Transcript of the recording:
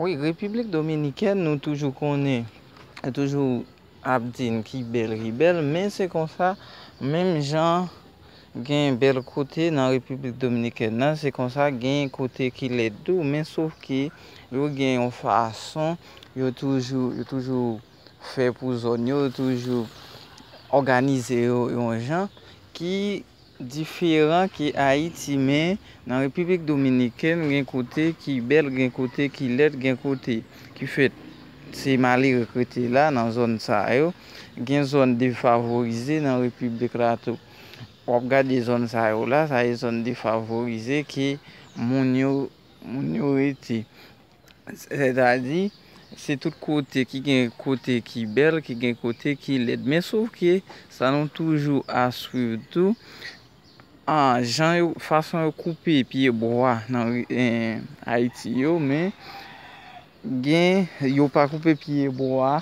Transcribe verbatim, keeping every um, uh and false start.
Wi, Repiblik Dominikèn, nou toujou konnen, toujou ap di n ki bèl, ki bèl, men se konsa, menm jan gen bèl kote nan Repiblik Dominikèn nan, se konsa gen kote ki lèd tou, men sof ke yo gen yon fason, yo toujou, yo toujou fè pou zòn yo, yo toujou òganize yo yon jan ki diferan ke Ayiti, men nan Repiblik Dominikèn, gen kote ki bèl, gen kote ki lèd, gen kote ki fèt se malere k rete la nan zòn sa yo. Gen zòn defavorize nan repiblik la tou. W ap gade zòn sa yo la, sa e zòn defavorize ke moun yo, moun yo rete. Sètadi, se tout kote ki gen kote ki bèl, ki gen kote ki lèd. Men sof ke sa nou toujou a swiv tou, a, jan yo, fason yo koupe pye bwa nan ri- en, Ayiti yo, men gen, yo pa koupe pye bwa